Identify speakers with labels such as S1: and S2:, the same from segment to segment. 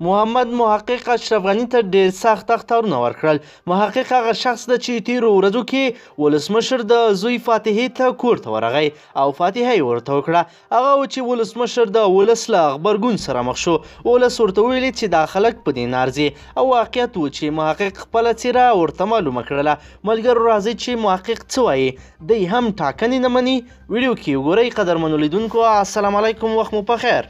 S1: محمد محقق اشرف غني ته ډېر سخت اخطارونه ورکړل. محقق هغه شخص ده چې تېرو ورځو کې ولسمشر د زوی فاتحې ته کور ته ورغی او فاتحه یې ورته وکړه. هغه و چې ولسمشر د ولس له غبرګون سره مخ شو. ولس ورته وویلې چې دا خلک په دې نه ارزي او واقعیت و چې محقق خپله څېره ورته معلومه کړله. ملګرو راځئ چې محقق څه وایي، دی هم ټاکنې نه مني؟ ویډیو کې وګورئ. قدرمنو لیدونکو السلام علیکم، وخت مو په خیر.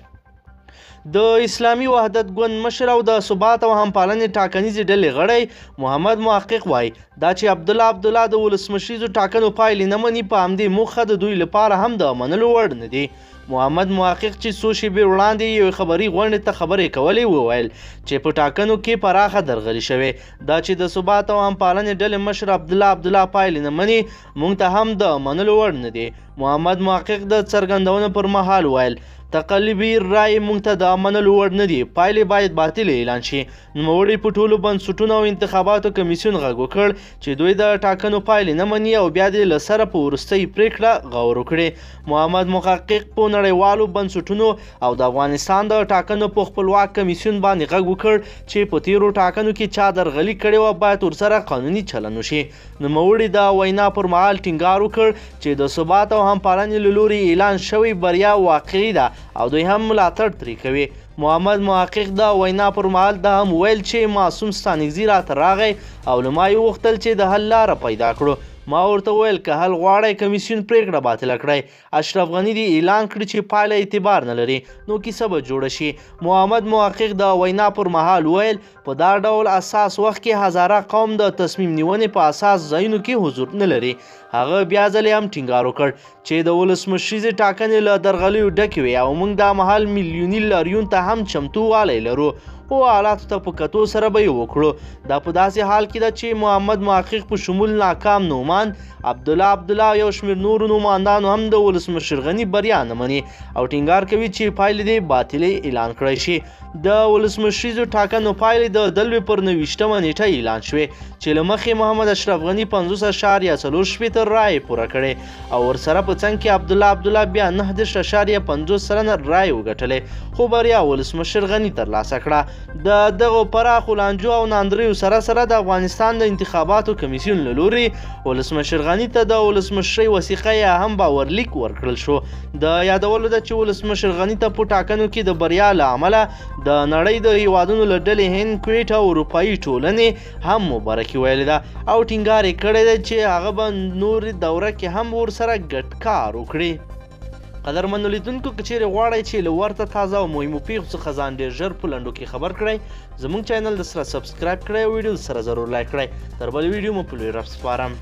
S1: د اسلامي وحدت ګوند مشر او د ثبات او همپالنې ټاکنیزې ډلې غړی محمد محقق وایي دا چې عبدالله عبدالله د ولسمشریزو ټاکنو پایلې نه مني، په همدې موخه د دوی لپاره هم د منلو وړ نه دي. محمد محقق چې څو شېبې وړاندې یوې خبري غونډې ته خبرې کولې وویل چې په ټاکنو کې پراخه درغلي شوې. دا چې د ثبات او همپالنې ډلې مشر عبدالله عبدالله پایلې نه مني، موږ ته هم د منلو وړ نه دي. محمد محقق د څرګندونو پر مهال وویل تقلبي رایې موږ ته د منلو وړ نه دي، پایلې باید باطلې اعلان شي. نوموړي په ټولو بنسټونو او انتخاباتو کمیسیون غږ وکړ چې دوی د ټاکنو پایلې نه مني او بیا دې له سره په وروستۍ پرېکړه غور وکړي. محمد محقق په نړیوالو بنسټونو او د افغانستان د ټاکنو په خپلواک کمیسیون باندې غږ وکړ چې په تیرو ټاکنو کې چا درغلي کړې وه باید ورسره قانوني چلن وشي. نوموړي د وینا پر مهال ټینګار وکړ چې د ثبات او همپالنې له لوري اعلان شوې بریا واقعي ده او دوی هم ملاتړ ترې کوي. محمد محقق د وینا پر مهال دا هم وویل چې معصوم ستانکزي راته راغی او له ما یې وغوښتل چې د حل لاره پیدا کړو. ما ورته وویل که حل غواړی کمیسیون پرېکړه باطله کړئ، اشرف غني دې اعلان کړي چې پایله اعتبار نه لري نو کیسه به جوړه شي. محمد محقق د وینا پر مهال وویل په دا ډول اساس وخت کې هزاره قوم د تصمیم نیونې په اساس ځایونو کې حضور نه لري. هغه بیا ځلې هم ټینګار وکړ چې د ولسمشریزې ټاکنې له درغلیو ډکې وې او موږ دا مهال میلیوني لاریون ته هم چمتووالی لرو، خو حالاتو ته په کتو سره به یې وکړو. دا په داسې حال کې ده چې محمد محقق په شمول ناکام نوماند عبدالله عبدالله او یو شمېر نورو نوماندانو هم د ولسمشر غني بریا نه مني او ټینګار کوي چې پایلې دې باطلې اعلان کړی شي. د ولسمشریزو ټاکنو پایلې د دلوې پر 29مه نېټه اعلان شوې چې له مخې محمد اشرف غني 50.64 رایې پوره کړې او ورسره په څنګ کې عبدالله عبدالله بیا 39.50% رایې وګټلې، خو بریا ولسمشر غني ترلاسه کړه. د دغو پراخو لانجو او ناندریو سره سره د افغانستان د انتخاباتو کمیسیون له لوري ولسمشر غني ته د ولسمشرۍ وثیقه یا هم باورلیک ورکړل شو. د یادولو ده چې ولسمشر غني ته په ټاکنو کې د بریا له امله د نړۍ د هیوادونو له ډلې هند، کویټ او اروپایي ټولنې هم مبارکي ویلې ده او ټینګار یې کړی دی چې هغه به نورې دوره کې هم ورسره ګډ کار وکړي. قدرمنو لیدونکو که چیرې غواړئ چې له ورته تازه او مهمو پیښو څخه ځان ډېر ژر په لنډو کې خبر کړئ، زموږ چینل د سره subscribe کړئ او ویډیو سره ضرور like کړئ. تر بلې ویډیو مو په لوی رب سپارم.